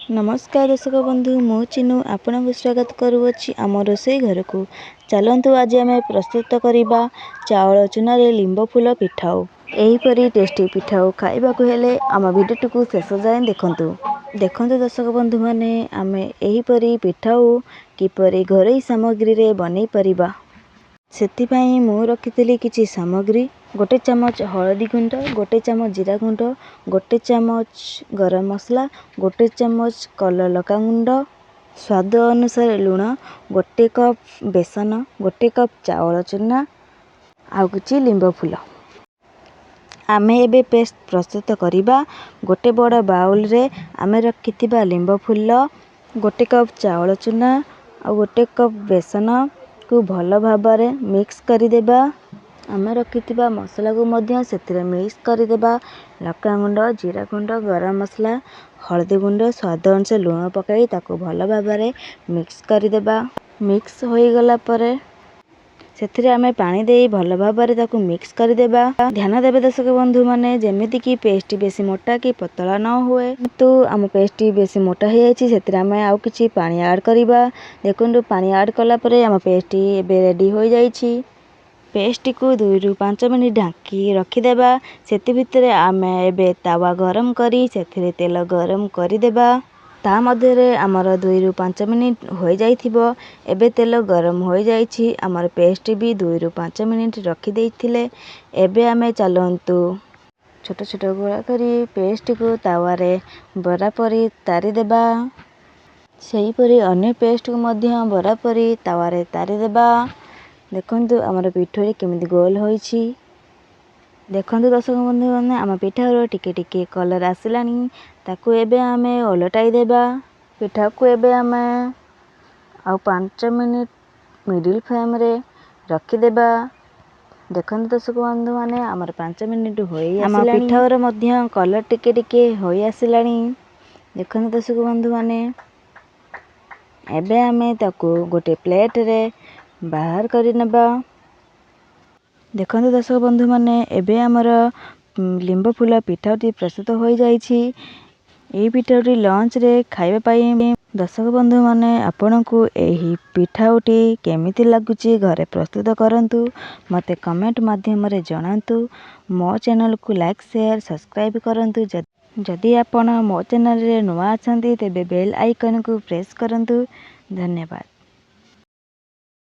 ନମସ୍କାର ଦର୍ଶକ ବନ୍ଧୁ, ମୁଁ ଚିନୁ ଆପଣଙ୍କୁ ସ୍ୱାଗତ କରୁଅଛି ଆମ ରୋଷେଇ ଘରକୁ। ଚାଲନ୍ତୁ, ଆଜି ଆମେ ପ୍ରସ୍ତୁତ କରିବା ଚାଉଳ ଚୁନାରେ ଲିମ୍ବ ଫୁଲ ପିଠାଉ। ଏହିପରି ଟେଷ୍ଟି ପିଠାଉ ଖାଇବାକୁ ହେଲେ ଆମ ଭିଡ଼ିଓଟିକୁ ଶେଷ ଯାଏଁ ଦେଖନ୍ତୁ। ଦେଖନ୍ତୁ ଦର୍ଶକ ବନ୍ଧୁମାନେ, ଆମେ ଏହିପରି ପିଠାଉ କିପରି ଘରୋଇ ସାମଗ୍ରୀରେ ବନେଇ ପାରିବା। ସେଥିପାଇଁ ମୁଁ ରଖିଥିଲି କିଛି ସାମଗ୍ରୀ: ଗୋଟେ ଚାମଚ ହଳଦୀ ଗୁଣ୍ଡ, ଗୋଟେ ଚାମଚ ଜିରା ଗୁଣ୍ଡ, ଗୋଟେ ଚାମଚ ଗରମ ମସଲା, ଗୋଟେ ଚାମଚ କଲର୍ ଲଙ୍କା ଗୁଣ୍ଡ, ସ୍ୱାଦ ଅନୁସାରେ ଲୁଣ, ଗୋଟେ କପ୍ ବେସନ, ଗୋଟେ କପ୍ ଚାଉଳ ଚୁନା ଆଉ କିଛି ଲିମ୍ବ ଫୁଲ। ଆମେ ଏବେ ପେଷ୍ଟ ପ୍ରସ୍ତୁତ କରିବା। ଗୋଟେ ବଡ଼ ବାଉଲରେ ଆମେ ରଖିଥିବା ଲିମ୍ବ ଫୁଲ, ଗୋଟେ କପ୍ ଚାଉଳ ଚୁନା ଆଉ ଗୋଟେ କପ୍ ବେସନକୁ ଭଲ ଭାବରେ ମିକ୍ସ କରିଦେବା। ଆମେ ରଖିଥିବା ମସଲାକୁ ମଧ୍ୟ ସେଥିରେ ମିକ୍ସ କରିଦେବା। ଲଙ୍କାଗୁଣ୍ଡ, ଜିରା ଗୁଣ୍ଡ, ଗରମ ମସଲା, ହଳଦୀ ଗୁଣ୍ଡ, ସ୍ୱାଦ ଅନୁସାରେ ଲୁଣ ପକାଇ ତାକୁ ଭଲ ଭାବରେ ମିକ୍ସ କରିଦେବା। ମିକ୍ସ ହୋଇଗଲା ପରେ ସେଥିରେ ଆମେ ପାଣି ଦେଇ ଭଲ ଭାବରେ ତାକୁ ମିକ୍ସ କରିଦେବା। ଧ୍ୟାନ ଦେବେ ଦର୍ଶକ ବନ୍ଧୁମାନେ, ଯେମିତିକି ପେଷ୍ଟଟି ବେଶୀ ମୋଟା କି ପତଳା ନ ହୁଏ। କିନ୍ତୁ ଆମ ପେଷ୍ଟଟି ବେଶୀ ମୋଟା ହୋଇଯାଇଛି, ସେଥିରେ ଆମେ ଆଉ କିଛି ପାଣି ଆଡ଼୍ କରିବା। ଦେଖନ୍ତୁ, ପାଣି ଆଡ଼୍ କଲା ପରେ ଆମ ପେଷ୍ଟଟି ଏବେ ରେଡ଼ି ହୋଇଯାଇଛି। ପେଷ୍ଟଟିକୁ 2ରୁ 5 ମିନିଟ୍ ଢାଙ୍କି ରଖିଦେବା। ସେଥି ଭିତରେ ଆମେ ଏବେ ତାୱା ଗରମ କରି ସେଥିରେ ତେଲ ଗରମ କରିଦେବା। ତା ମଧ୍ୟରେ ଆମର 2ରୁ 5 ମିନିଟ୍ ହୋଇଯାଇଥିବ। ଏବେ ତେଲ ଗରମ ହୋଇଯାଇଛି, ଆମର ପେଷ୍ଟ ବି 2ରୁ 5 ମିନିଟ୍ ରଖିଦେଇଥିଲେ। ଏବେ ଆମେ ଚାଲନ୍ତୁ ଛୋଟ ଛୋଟ ଗୋଳା କରି ପେଷ୍ଟଟିକୁ ତାୱାରେ ବରା ପରି ତାରିଦେବା। ସେହିପରି ଅନ୍ୟ ପେଷ୍ଟକୁ ମଧ୍ୟ ବରା ପରି ତାୱାରେ ତାରିଦେବା। ଦେଖନ୍ତୁ, ଆମର ପିଠଉଟି କେମିତି ଗୋଲ ହୋଇଛି। ଦେଖନ୍ତୁ ଦର୍ଶକ ବନ୍ଧୁମାନେ, ଆମ ପିଠାର ଟିକେ ଟିକେ କଲର୍ ଆସିଲାଣି। ତାକୁ ଏବେ ଆମେ ଓଲଟାଇ ଦେବା। ପିଠାକୁ ଏବେ ଆମେ ଆଉ 5 ମିନିଟ୍ ମିଡ଼ିଲ୍ ଫ୍ଲେମ୍ରେ ରଖିଦେବା। ଦେଖନ୍ତୁ ଦର୍ଶକ ବନ୍ଧୁମାନେ, ଆମର 5 ମିନିଟ୍ ହୋଇ ଆମ ପିଠାର ମଧ୍ୟ କଲର୍ ଟିକେ ଟିକେ ହୋଇ ଆସିଲାଣି। ଦେଖନ୍ତୁ ଦର୍ଶକ ବନ୍ଧୁମାନେ, ଏବେ ଆମେ ତାକୁ ଗୋଟେ ପ୍ଲେଟ୍ରେ ବାହାର କରିନେବା। ଦେଖନ୍ତୁ ଦର୍ଶକ ବନ୍ଧୁମାନେ, ଏବେ ଆମର ଲିମ୍ବ ଫୁଲ ପିଠାଟି ପ୍ରସ୍ତୁତ ହୋଇଯାଇଛି। ଏହି ପିଠାଟି ଲଞ୍ଚରେ ଖାଇବା ପାଇଁ। ଦର୍ଶକ ବନ୍ଧୁମାନେ, ଆପଣଙ୍କୁ ଏହି ପିଠାଟି କେମିତି ଲାଗୁଛି, ଘରେ ପ୍ରସ୍ତୁତ କରନ୍ତୁ, ମୋତେ କମେଣ୍ଟ ମାଧ୍ୟମରେ ଜଣାନ୍ତୁ। ମୋ ଚ୍ୟାନେଲକୁ ଲାଇକ୍, ସେୟାର, ସବସ୍କ୍ରାଇବ୍ କରନ୍ତୁ। ଯଦି ଆପଣ ମୋ ଚ୍ୟାନେଲରେ ନୂଆ ଅଛନ୍ତି, ତେବେ ବେଲ୍ ଆଇକନ୍କୁ ପ୍ରେସ୍ କରନ୍ତୁ। ଧନ୍ୟବାଦ।